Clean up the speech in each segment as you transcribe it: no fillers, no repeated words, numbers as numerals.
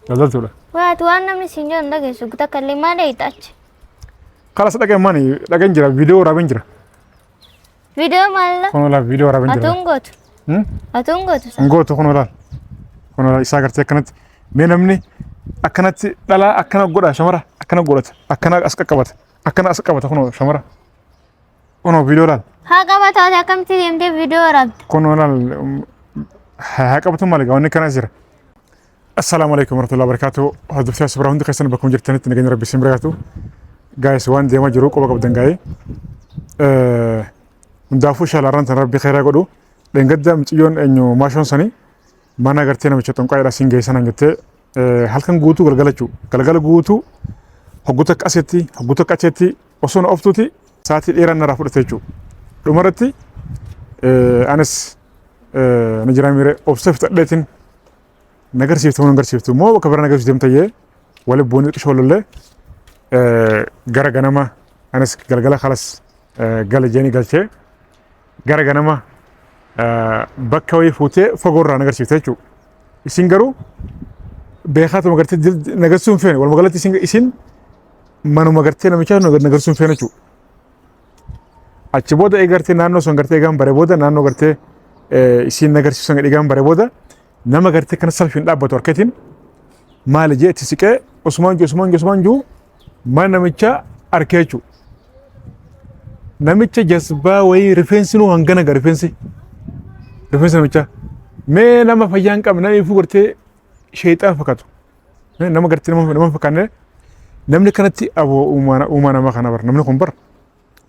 Daldaltuudha. Waa ati waan namni siin jedhu hin dhageessu takka illee maal eeyxa achi? Kalas dhaqeen maani dhaqeen jira viidiyoo waraabeen jira. Viidiyoo maal Kunoo laal viidiyoo waraabeen jira. Atuun gootu. Hmm? Atuun gootu sa. Hin gootu kunoo laal. Kunoo laal isaa gartee akkanatti mee namni akkanatti dhalaa akkana godha shamara akkana godhata akkana as qaqqabata akkana as qabata kunoo shamara. Kunoo viidiyoo laal. Haa qabatu ati akkamitti deemtee viidiyoo waraabda? Kunoo laal haa qabatu malee wanni kana jira. Assalaamu alaikum warahmatullahi wabarakatuh. Hordoftoota sabraa hundi keessan bakkuma jirtanitti nageenya rabbi isin barakaatu. Gaayis waan deemaa jiru quba qabdan gaa'ee. Hundaafuu shaalarraan tan rabbi khairaa godhu. Dheengadda mucayyoon eenyu maashoon sanii mana gartee namicha xonqaayidha siin geessan hangattee halkan guutuu galgala jechuudha. Galgala guutuu hogguu takka asitti hogguu takka achitti osoo na oftuuti sa'aatii dheeraa narraa fudhate jechuudha. Dhumarratti anis na jiraa miiree obsa fixadheetiin na garsiiftu moo na garsiiftu moo bakka bira na garsiiftu deemta jee wali buunee xiqqishoo lollee gara ganama anis galgala kalas gala jeeni galchee gara ganama bakka wayii fuutee fagoorraa na garsiifte jechuudha. Isin garuu beekaatuma gartee na garsiisuu hin feene walumaa galatti isin manuma gartee namichaa na garsiisuu hin feene jechuudha. Achi booda eegartee naannoo sun gartee eegaan bare booda naannoo gartee isiin na garsiisu sun eegaan bare booda nama gartee kana salfiin dhaabbatu harkatiin maali jee itti siqee osumaan jiru osumaan jiru osumaan jiru mana namichaa arkee jechuudha. Namicha jasbaa wayii rifeensi nuu hangana ga rifeensi rifeensi namichaa mee nama fayyaa hin qabne nama ifuu gartee sheexaan fakkaatu nama gartee nama hin fakkaanne namni kanatti aboo uumaa nama kana bar namni kun bar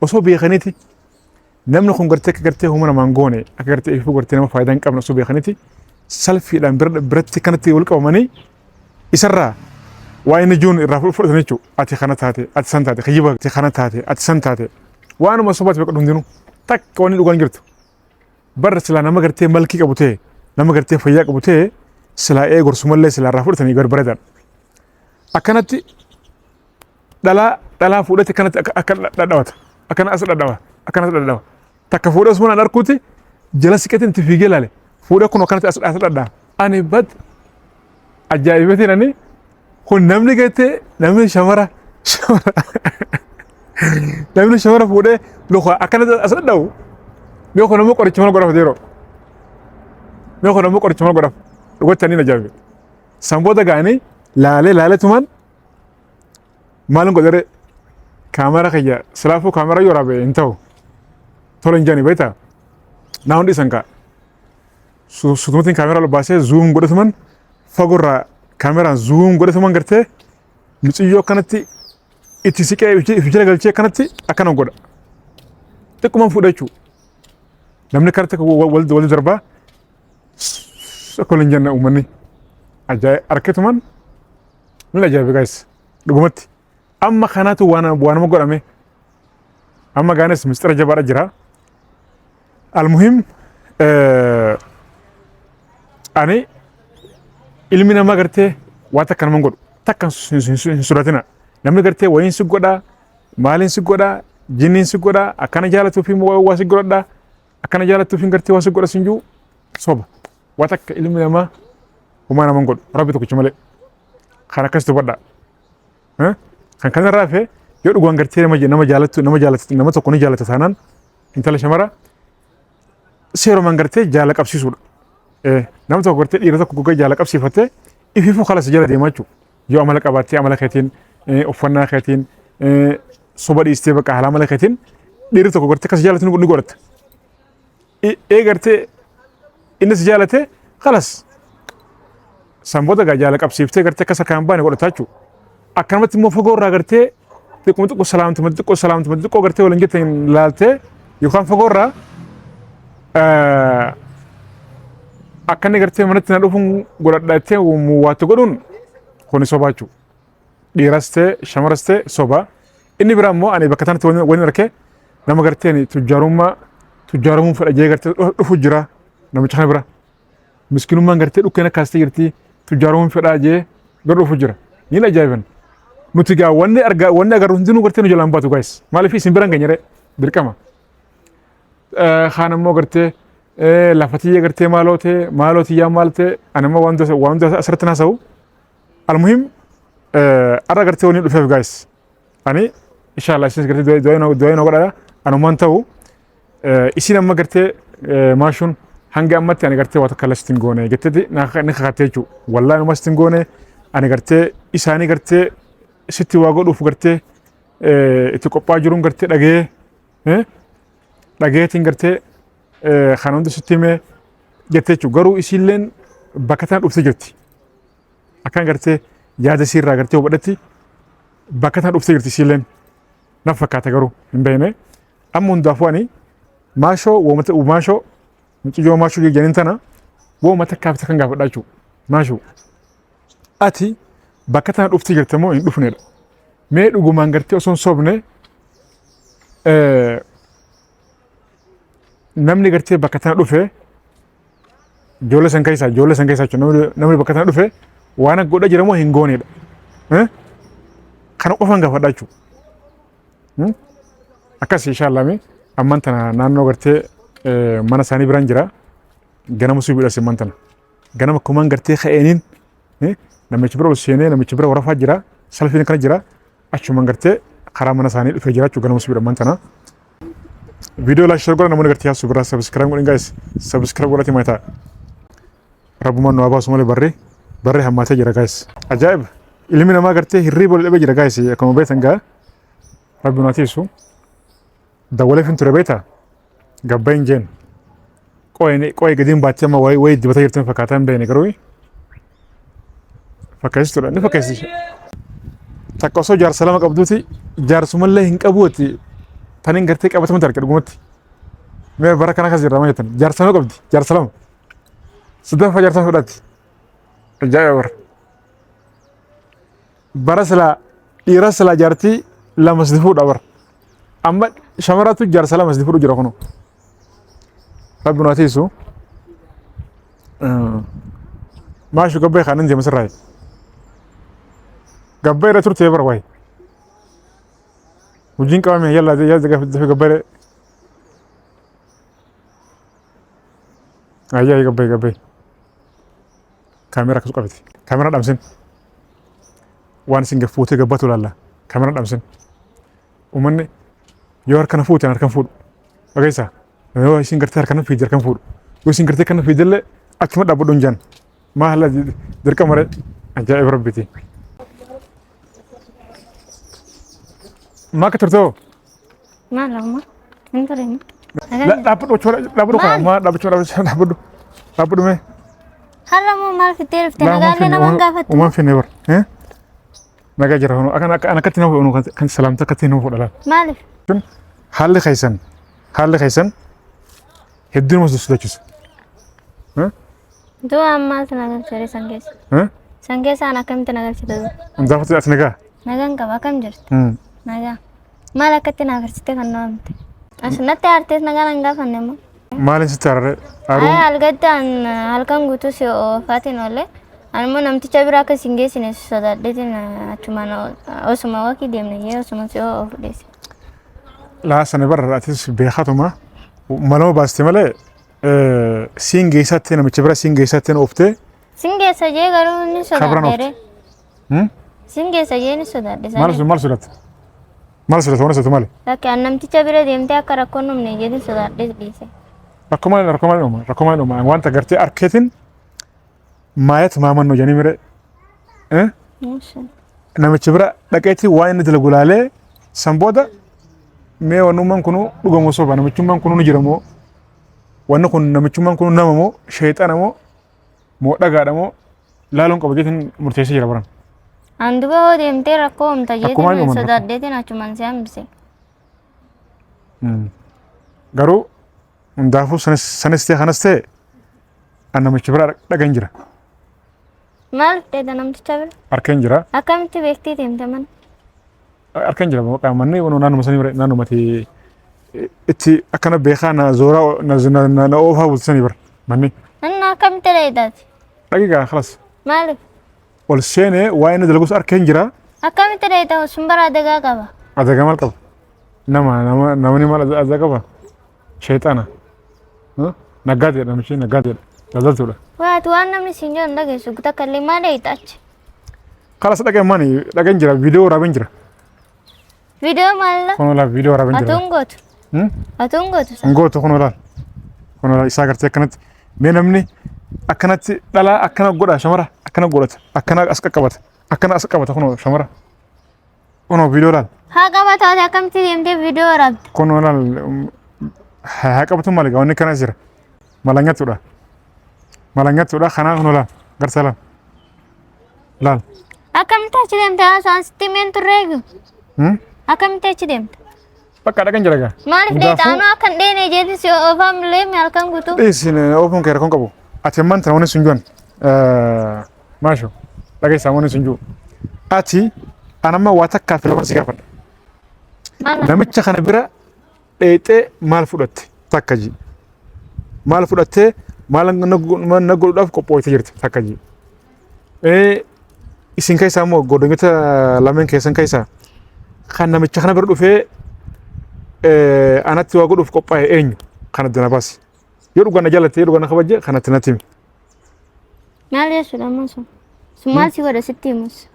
osoo beekaniiti namni kun gartee akka gartee humna namaan goone akka gartee ifuu gartee nama faayidaa hin qabne osoo beekaniiti salfiidhaan biratti kanatti wal qabamanii isarraa waa inni juun irraa fudhatan jechuudha. Ati kana taate, ati san taate, kijiba ati kana taate, ati san taate. Waanuma sobaati beeku hundinuu takka wanni dhugaan jirtu. Barra silaa nama gartee malkii qabu ta'e, nama gartee fayyaa qabu ta'e silaa ee gorsumallee silaa irraa fudhatanii barbareedan. Akkanatti dhalaa dhalaa fuudhate akkanatti akka dhadhawata. Akkana as dhadhawa. Akkana as dhadhawa. Takka fuudhee osuma naan arkuuti jala siqeetiin itti fiigee ilaale. Fuudhee kun akkanatti as as dhadha'a. Ani bad ajaa'ibatiin ani kun namni gartee namni shamara shamara namni shamara fuudhee luka akkanatti as dhadha'u mee kun ammoo qoricha maal godhaaf yeroo mee kun ammoo qoricha maal godhaaf dhugatti ani ajaa'ibe. San booda ga'anii laalee laaleetumaan maalin godhere kaamera kiyya silaafuu kaamera yoo raabe hin ta'u tola hin jaani beektaa naa hundi isan kaa sutumatiin kaamera ol baasee zuum godhatuman fagorraa kaameraan zuum godhatuman gartee muciyyoo akkanatti itti siqee if jala galchee akkanatti akkana godha xiqquman fuudha jechuudha namni karatti wal darbaa akka waliin jenna uummanni ajaa'ib arketuman ni ajaa'iba guys dhugumatti amma kanaatu waan waanuma godhame amma gaanes mistira jabaadha jira almuhim ani ilmi namaa gartee waa takka nama godhu takka hin sodaatina namni gartee wayiin si godhaa maaliin si godhaa jinniin si godhaa akkana jaalatuu fi waa si godhadhaa akkana jaalattuu fi gartee waa si godha sin jiru soba waa takka ilmi namaa homaa naman godhu rabbi tokkicha malee kan akkas dubbadha kan kanarraa hafe yoo dhugaan gartee nama nama jaalattu nama jaalattu nama tokko ni jaalatta taanaan intala shamara seerumaan gartee jaala qabsiisuudha. Nama tokko gartee dhiira tokko gogaa jaala qabsiifattee ifiifuu kalas jala deemaa jechuudha. Yoo amala qabaattee amala keetiin uffannaa keetiin soba dhiistee bakka haala amala keetiin dhiirri tokko gartee akkas jaalatu ni godhatta. Ee gartee inni si jaalate kalas san booda gaa jaala qabsiiftee gartee akkas harkaan baane godhataa jechuudha. Akkanumatti immoo fagoo irraa gartee xiqqoo xiqqoo salaamtuma xiqqoo salaamtuma xiqqoo gartee waliin jettan laaltee yookaan fagoo irraa akka inni gartee manatti na dhufuun godhadha jettee waatti godhuun kuni sobaa jechuudha. Dhiiras ta'e shamaras ta'e soba. Inni biraa immoo ani bakka tanatti wani arke nama gartee ani tujjaarummaa tujjaaramuun fedha jee gartee dhufu jira namicha kana bira. Miskinummaan gartee dhukkeen akkaastee jirti tujjaaramuun fedhaa jee gara dhufu jira. Niin ajaa'iban. Nuti gaa wanni argaa wanni agarru hundinuu gartee nu jalaan baatu guys. Maaliif isin biraan geenyere dirqama. Kaan immoo gartee lafa tiyya gartee maaloo ta'e maaloo tiyyaa maal ta'e ani immoo waan asirratti haasa'u. Almuhim arra gartee waliin dhufeef guys. Ani inshallah isinis gartee du'aa na godhaa anumaan ta'u isin amma gartee maashuun hanga ammatti ani gartee waa takka illee sitti hin goone jetteeti ni kakattee jechuudha. Wallaahi anuma sitti hin goone ani gartee isaanii gartee sitti waa godhuuf gartee itti qophaa'aa jiruun gartee dhagee dhageetiin gartee kan hundi sitti himee jettee jechuudha. Garuu isiilleen bakka tana dhuftee jirti. Akkan gartee yaada isiirraa gartee hubadhetti bakka tana dhuftee jirti isiilleen. Na fakkaata garuu hin beekne. Amma hundaafuu ani maashoo woomata maashoo mucayyoo maashoo jenneen tana wooma takkaaf takkan gaafadhaa jechuudha. Maashoo ati bakka tana dhuftee jirte moo hin dhufnedha. Mee dhugumaan gartee osoo hin sobne namni gartee bakka tana dhufe ijoollee san keessaa jechuudha namni bakka tana dhufe waan akka godha jira moo hin goonedha. Kana qofaan gaafadhaa jechuudha. Akkas inshallah mee amman tana naannoo gartee mana isaanii biraan jira. Ganama suubiidha amman tana. Ganama akkumaan gartee ka'eeniin namichi bira ol seenee namichi bira warafaa jira. Salfiin akkana jira. Achumaan gartee karaa mana isaanii dhufee jira jechuudha ganama suubiidha amman tana. Viidiyoo like share godha namoonni gartee yaasuu biraa subscribe godhin guys. Subscribe godhati mataa. Rabbumaan nu haa baasu malee barree barree hammaatee jira guys. Ajaa'iba! Ilmi namaa gartee hirriiba ol dhabee jira guys akkuma beektan gaa. Rabbi nu haa tiisu. Dawwaleef hin ture beektaa? Gabbaa hin jeen. Qo'ee gadiin baattee amma wayii wayii dibataa jirtu fakkaataa hin beekne garuu fakkeessituudha ni fakkeessiti. Takka osoo jaarsa lama qabduuti jaarsumallee hin qabuuti taniin gartee qabatamatti arge dhugumatti. Mee bara kana akkas jirra maal jettan jaarsa lama qabdi jaarsa lama. Sadaffaa jaarsa fudhatti. Ajaa'iba bara. Bara silaa dhiira silaa jaartii lama sadi fuudha bara. Amma shamaratu jaarsa lama sadi fuudhu jira kunoo. Rabbi nu haa tiisu. Maashu gabbee kanan deema sirraa. Gabbee irra turtee bara wayi. Hojiin qabame yalla yalla dafe gabbee. Ayyaa gabbee gabbee. Kaameraa akkas qabate. Kaameraa dhamsin. Waan isin fuutee gabbatu ilaalla. Kaameraa dhamsin. Uummanni yoo harkana fuute harkan fuudhu. Dhageessaa. Yoo isin gartee harkana fiide harkan fuudhu. Yoo isin gartee kana fiidellee achuma dhaabbadhu hin jaan. Maa haala dirqama ree ajaa'iba rabbiiti. Maa akka turte hoo? Maal amma? Hin turre. Dhaabbadhu dhaabbadhu kana maa dhaabbachuu dhaabbachuu dhaabbadhu dhaabbadhu mee. Har'a moo maal fittee dhufte? Nagaallee nama hin gaafattu. Uumaan finne bar. Nagaa jira hono akkan akka akkatti nama fuudhu kan salaamta akkatti nama fuudha laal. Maaliif? Haalli keessan hedduu nama sodaachisa. Du'a ammaas na galchere san keessa. San keessa an akkamitti na galchite? Hundaafatti ati nagaa. Nagaan qaba akkam jirtu? Nagaa. Maal akkatti na afarsite kan na waamte? As natti aartees nagaan hin gaafanne immoo. Maaliin sitti aarare? Ayi halgattaan halkan guutuu si oofaatiin oolle. Ani immoo namticha bira akka sin geessine sodaadheetiin achumaan osuma wakii deemne jee osuma si oofu dheesse. Laa sana barra atis beekatuma maluma baaste malee siin geessaatti namicha bira siin geessaatti ooftee. Sin geessa jee garuu ni Kabran sodaadheere. Sin geessa jee ni sodaadhe. Maal maal sodaatte? Maal sodaatte? Waan sodaatu maali? Lakki an namticha bira deemtee akka rakkoon dhumne jedhin sodaadhee dhiise. Rakkoo maali rakkoo maali uuma rakkoo maali uuma wanta gartee arkeetiin maayat maamannoo jedhanii mire namicha bira dhaqeetti waan inni dalagu laalee san booda mee wannummaan kunu dhugamoo soba namichummaan kunu ni jira moo wanni kun namichummaan kunu nama moo sheexana moo moo dhagaadha moo laaluun qaba jeetiin murteessee jira baran. An duba hoo deemtee rakkoo uumta Rakkoo maali jeetiin uuman rakkoo? sodaadheetiin achumaan si hambise. Garuu hundaafuu sanis ta'e kanas ta'e an namicha bira dhaqeen jira. Maal fedha namticha bira? Arkeen jira. Akkamitti beektee deemte mana? Arkeen jira maqaa manni naannuma sanii bira naannumati itti akkana beekaa na zooraa na na oofaa bulsanii bira manni. Inni akkamitti dheedaati? Dhaqiigaa خلاص. Maaliif? Ol seenee waa inni dalagus arkeen jira. Akkamitti dheedaa sun bara adagaa qaba. Adagaa maal qaba? Nama nama namni maal adagaa qaba? Sheexana. Naggaateedha namichi naggaateedha. Daldaltuudha. Waati waan namni siin jedhu hin dhageessu takka illee maal dheeyita achi? Kalas dhaqee maani dhaqeen jira viidiyoo waraabeen jira. Viidiyoo maal? Kunoo laal viidiyoo waraabeen jira. Atuun gootu. Hmm? Atuun gootu. Hin gootu kunoo laal. Kunoo laal isaa gartee akkanatti mee namni akkanatti dhalaa akkana godha shamara akkana godhata akkana as qaqqabata akkana as qabata kunoo shamara. Kunoo viidiyoo laal. Haa qabataate akkamitti deemtee viidiyoo waraabda? Kunoo laal haa qabatu malee wanni kana jira. Malanyatudha. Malanyatudha kanaa kunoo laal garsa laal. Laal. Akkamitti achi deemte haasa'an sitti himeen turreegu? Hmm? Akkamitti achi deemte? Bakka dhaqan jira gaa. Maaliif Hundaafuu- dheeta? Anuu akkan dheene jeetis si oofaa milee halkan guutuu. Dhiisin oofuun kee rakkoon qabu. Ati ammaan tana wanni sun juan. Maasho dhageessaa wanni sun jiru. Ati anamma waa takkaa fi lama si gaafadha. Maal Namicha kana bira dheexee maal fudhatte takka ji. Maal fudhattee maal na godhuudhaaf qophooyte jirti takka ji. Isin keessaa immoo godonyota lameen keessan keessaa kan namicha kana bira dhufee anatti waa godhuuf qophaa'e eenyu kan adda na baasi. Yoo dhugaan na jaalatte yoo dhugaan na kabajje kanatti natti himi. Maal jechuudha amma sun? Sun maal si godha sitti himus?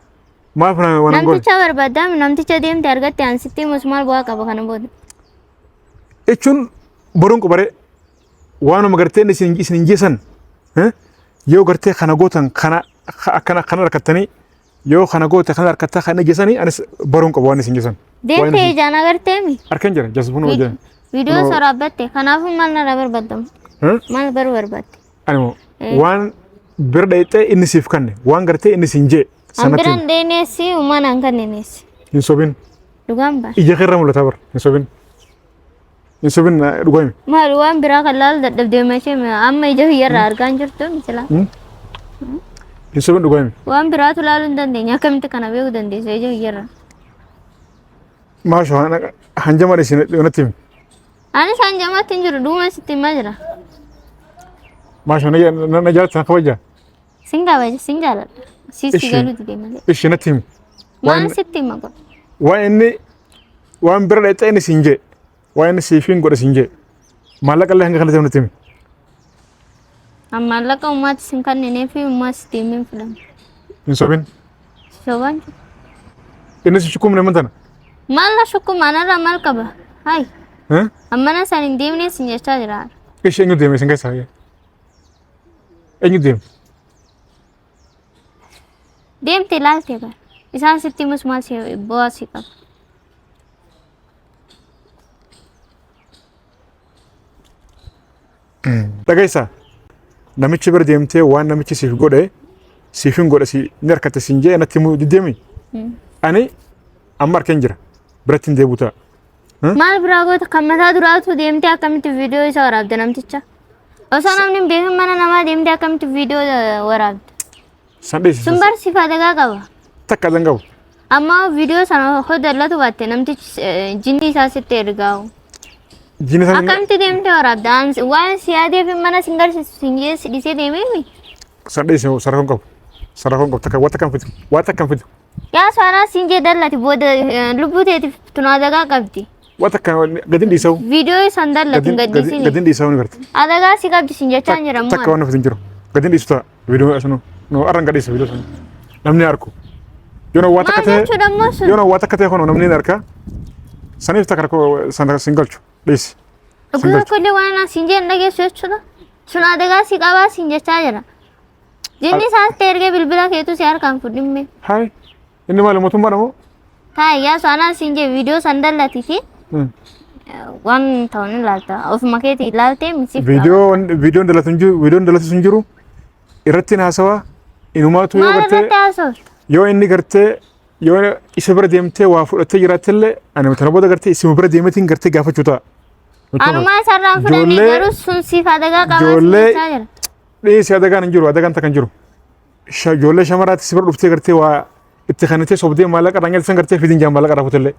Maaf na waan hin godhe? Namticha barbaaddaa namticha deemte argatte an sitti himus maal bu'aa qaba kana booda? Jechuun boruun qubaree waanuma gartee isin isin hin jeesan yoo gartee kana gootan kana akkana kana harkattanii yoo kana goote kana harkattaa kana jeesanii anis boruun qaba waan isin jeesan. Deemte ijaan agarteemi? Harkan jira jasbuun hojii. Viidiyoo soraabbatte kanaafuu maal narraa barbaadamu? Maal baruu barbaadde? Ani moo waan bira dhayxee inni siif kanne waan gartee inni siin jee An sanatti biraan dheeneessi uumaan an kanneneessi. hin sobin Dhugaan ba'a. ija keerra mul'ata bara hin sobin hin sobin dhugaa himi. Maal waan biraa kan laalu dadhabdee mashee amma ija kiyyarraa argaa hin jirtu misila. Hin sobin dhugaa himi. Waan biraatu laaluu hin dandeenye akkamitti kana beekuu dandeessa ija kiyyarraa. Maasho hanjama isin natti himi. Anis hanjamaatti hin jiru dhuguma sitti himaa jira. Maasho na jaalata na kabaja. Sin kabaja sin jaaladha. Siis si Ishi. galuu dide malee. Ishi natti himi. Waan sitti hima godha. Waan inni waan bira dhayxee inni siin jee waan inni siif hin godhe siin jee maallaqa illee hanga kanatti natti himi. Maallaqa uumaatti sin kanneenee fi uumaa sitti himee fudhanna. Hin sobin. Sobaan jiru. Inni si shukumne man tana. Maal na shukkuma anarraa maal qaba? Hayi. Eh? Ammana san hin deemnee sin jechaa jira. Ishi eenyu deeme isin keessaa? Eenyu deeme? Deemte ilaalte bara. Isaan sitti himus maal si bu'aa si qaba? Dhageessaa namichi bira deemtee waan namichi siif godhe siif hin godhe si ni harkatte siin jee natti himuu diddeemi. Ani amma harkeen jira biratti hin deebi'u ta'a. Maal biraa goota kan mataa duraatu deemtee akkamitti viidiyoo isa waraabde namticha? Osoo namni hin beekin mana namaa deemtee akkamitti viidiyoo waraabde? San dhiisi. Sun bar siif adagaa qaba. Takka zan qabu. Amma viidiyoo sana hodallatu baatte namtichi jinni isaa sitti ergaa'u. Jinni san Akkamitti deemtee waraabda? Waan si yaadeef mana sin garsiisu sin jee si dhiisee deemeemi. San dhiisi sarara qabu. Sarara qabu takka waan takka hin fidu. Waan takka hin fidu. Yaa soanaa sin jee dallati booda lubbuu teetiif tun adagaa qabdi. Waan takka gadin dhiisa'u. Viidiyoo san dallati hin gadhiisini. Gadin dhiisa'u ni garta. Adagaa si qabdi sin jechaa hin jira Takka waan nuuf hin jiru. Gadin dhiisu ta'a. Viidiyoo sunu. No arran gadhiisa viidiyoo sunu. Namni arku. Yoo waan takka Maal ta'e jechuudha immoo sun? yoo waan takka ta'e kun namni ni arka. Saniif takka rakkoo sana sin galchu. Dhiisi. Sin Dhugaa galchu. kollee waan ani siin jeen dhageessu jechuudha. Sun adagaa si qabaa siin jechaa jira. Jinni isaas ta'e ergee bilbila keetu si harkaan fudhimme. Hayi. Inni maali mootummaadha moo? Taa yaa soanaa siin jee viidiyoo san dallati fi waan ta'u ni ilaalta. Ofuma keetii ilaaltee misiif qaba. Viidiyoon dalatu hin jiru viidiyoon dalatu hin jiru irratti haasawaa inumaatu yoo Maal gartee irratti haasofta? yoo inni gartee yoo isa bira deemtee waa fudhattee jiraattellee ani tana booda gartee isuma bira deemeetiin gartee gaafachuu ta'a. Anumaa isarraan fudhannee garuu sun siif adagaa qabaa siin jechaa jira. Dhiisi adagaan hin jiru adagaan takka hin jiru. Ijoollee shamaraatti si bira dhuftee gartee waa itti kennitee sobdee maallaqa irraa nyaatte san gartee fidin jaan maallaqa irraa fuutellee.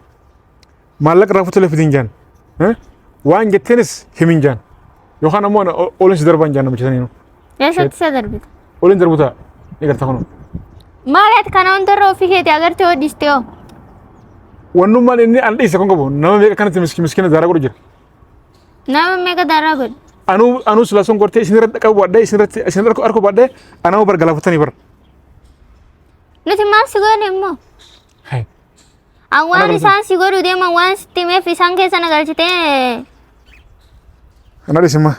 Maallaqa irraa fuutellee fidin jaan. Waan jetteenis himin jaan. Yookaan ammoo oliin si darban jaan namicha saniinuu. Eessatti isa darbita? Oliin darbu ta'a. Ni garta kunoo. Maal ati kana hundarra ofii keetii agartee hoo dhiistee hoo? Wannummaan inni an dhiise kun qabu nama meeqa kanatti miskiina daaraa godhu jira. Nama meeqa daaraa godhe? Anuu silaa sun gortee isin irratti qabu baadhee isin irratti isin irratti arku baadhee anaa bar galaafatanii bar. Nuti maal si goone immoo? Hai. An Ana waan galchite. isaan si godhu deeman waan sitti himeef isaan keessa na galchitee. Ana dhisi ma.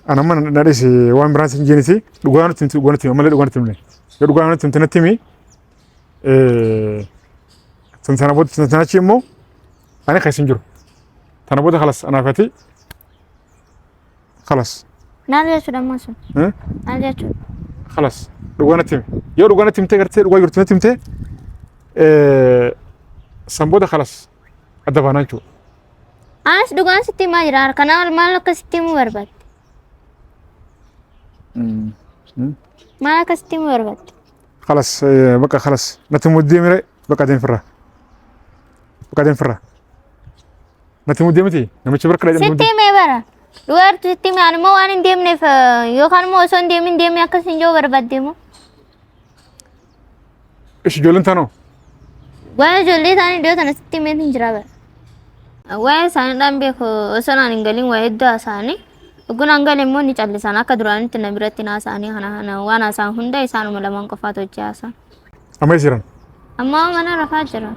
Ana amma na dhisi waan biraan sin jeeniti dhugaa nutti himti dhugaa nutti himi ammallee dhugaa nutti himne. Yoo dhugaa nutti himte natti himi. Tan sana booda tan achi immoo ani keessa hin jiru. Tana booda kalas anaaf ati kalas. Maal jechuudha ammoo sun? Eh? Maal jechuudha? Kalas dhugaa natti himi. Yoo dhugaa natti himtee gartee dhugaa jirtu natti himtee san booda kalas adda baanaa jechuudha. Anas dhugaan sitti himaa jira. Kanaaf maal akka sitti himuu barbaadde? Maal akka sitti himuu barbaadde? Kalas bakka kalas natti himuu deemire bakka deem firra. Bakka deem firra. Natti himuu deemiti namicha bira kadhadhe. Sitti himee bara. Dhugaa jirtu sitti himee ani immoo waan hin deemneef yookaan immoo osoo hin deemin deemee akkas hin jiru barbaadde immoo. Ishi ijoolleen taanoo. Waa'ee ijoollee isaanii iddoo tana sitti himee hin jira bara. Waa'ee isaaniidhaan beeku osoo naan hin galin waa hedduu haasa'anii. Ogguun an gale immoo ni callisan akka duraanitti na biratti hin haasa'anii kana kana waan haasa'an hunda isaanuma lamaan qofaatu hojii haasa'a. Amma eessa jiran? Amma mana rafaa jira.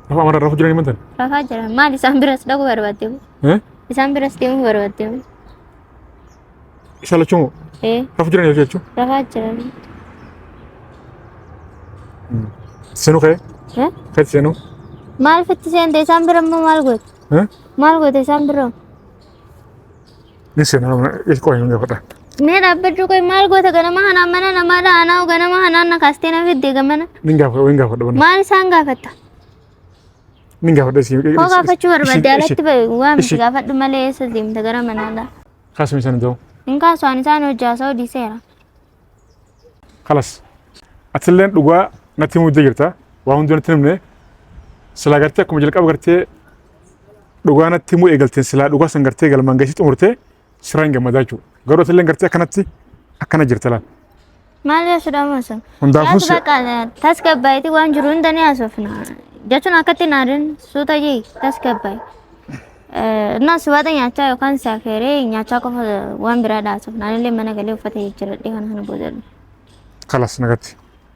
Rafa amara rafu jiran himantan? Rafaa jira. Maal isaan biras dhaquu barbaadde? Eh? Isaan biras deemuu barbaadde? Isa lachuu moo? Ee Rafu jiran jechuun? rafaa jira. Seenuu ka'ee? Eh? Ka'etti seenuu? Maal fitti seente isaan bira immoo maal goote? Eh? Maal goote isaan bira? Ni seenaa qoy hin gaafadha. Mee dhaabbadhu qoy maal goota ganama kanaan mana namaadha anaa ganama kanaan na kaastee na fidde gamana. Nin gaafadha hin gaafadha bana. Maal isaan gaafatta? Nin gaafadha isin. Koo gaafachuu barbaadde alatti bahi waa miti ishi- gaafadhu malee eessa deemta gara manaadha. Kaasuma isaan ta'u. Hin kaasu ani isaan hojii haasa'uu dhiiseera. Kalas. Atilleen dhugaa natti himuu jirta. Waa hunduu natti himne. Silaa gartee akkuma jalqaba gartee dhugaa natti himuu eegalteen silaa dhugaa san gartee galmaan geessi xumurtee sirraa hin gammadaa jechuudha. Garuu atilleen gartee akkanatti akkana jirta laal. Maal jechuudha ammoo sun? Hundaafuu Yaas bakka tasgabbaa'eeti waan jiru hunda ni haasofna. Jechuun akkatti naadin suuta jee tasgabbaa'e. Innaa subaata nyaachaa yookaan saafeeree nyaachaa qofa waan biraa haasofna. Anillee mana galee uffata jijjiiradhee kana kana booda. Kalas nagatti.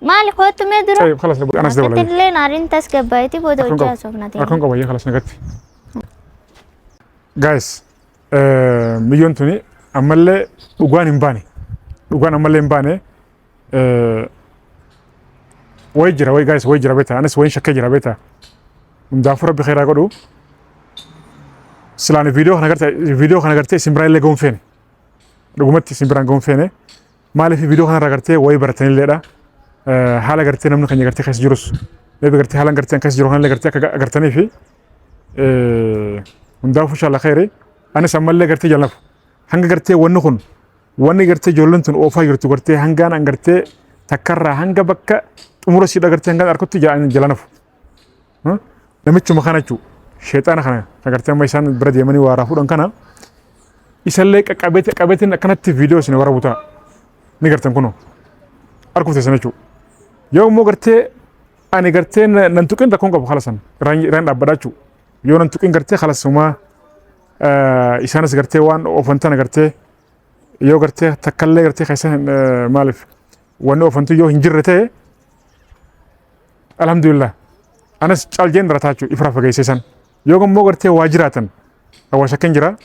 Maali kootu mee dura? Tayyib kalas anas dabala. Akkatti illee naadin tasgabbaa'eeti booda Rakkoon hojii qabu. haasofna ta'e. Rakkoon qabu kalas nagatti. Guys, miyyoon tuni ammallee dhugaan hin baane. Dhugaan ammallee hin baane. Wayi jira wayi guys wayi jira beektaa anis wayin shakkee jira beektaa. Hundaafuu rabbi khairaa godhu. Silaan viidiyoo kana gartee viidiyoo kana gartee isin biraan illee ga'uun feene. Dhugumatti isin biraan ga'uun feene. Maaliif viidiyoo kanarraa gartee wayii baratanilleedha. Haala gartee namni keenya gartee keessa jirus. Maybe gartee haalaan gartee keessa jiru kanallee gartee akka agartanii fi hundaafuu inshallah khairii. Anis ammallee gartee jallafu. Hanga gartee wanni kun wanni gartee ijoolleen tun oofaa jirtu gartee hangaan an gartee takkarraa hanga bakka xumura siidha gartee hangaan arkutti jalanafu. Namichuma kana jechuudha. Sheexaana kana kan gartee amma isaan bira deemanii waaraa fuudhan kana isallee qaqqabeetiin qabeetiin akkanatti viidiyoo isin waraabu ta'a. Ni gartan kunoo. Arguuf teessan jechuudha. Yoo immoo gartee ani gartee nan tuqin rakkoon qabu haala san irraan dhaabbadha jechuudha. Yoo nan tuqin gartee halasuma isaanis gartee waan oofan tana gartee yoo gartee takkallee gartee keessa maaliif wanni oofantu yoo hin jirre ta'e alhamdulillah anas caljeen darataa jechuudha ifra fageessee san. Yoo immoo gartee waa jiraatan hawaasa kan jira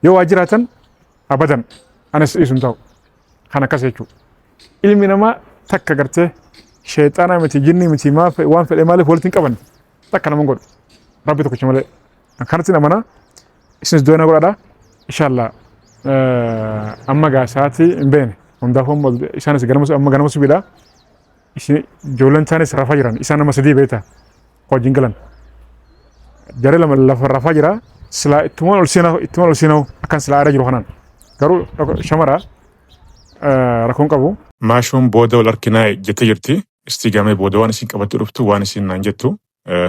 yoo waa jiraatan abadan anas dhiisu hin ta'u kan akkas jechuudha. Ilmi namaa takka gartee sheexaana miti jinni miti waan fedhe maaliif walitti hin qaban takka nama godhu rabbi tokkicha malee. Kanatti amana isinis du'a na godhadha inshallah amma gaa sa'aatii hin beekne hundaafuu amma isaanis ganama amma ganama subiidha isin ijoolleen isaanis rafaa jiran isaan nama sadii beekta wajjin galan jaree lama lafa rafaa jira silaa ittumaan ol seenaa ittumaan ol seenaa akkan silaa aadaa jiru kanaan garuu shamara rakkoon qabu. Maashoon booda wal arkinaa jettee jirti. Istii gamee booda waan isin qabattee dhuftu waan isin naan jettu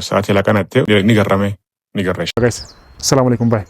sa'aatii laqanatte ni garrame ni garra. Guys, assalamu alaikum bye.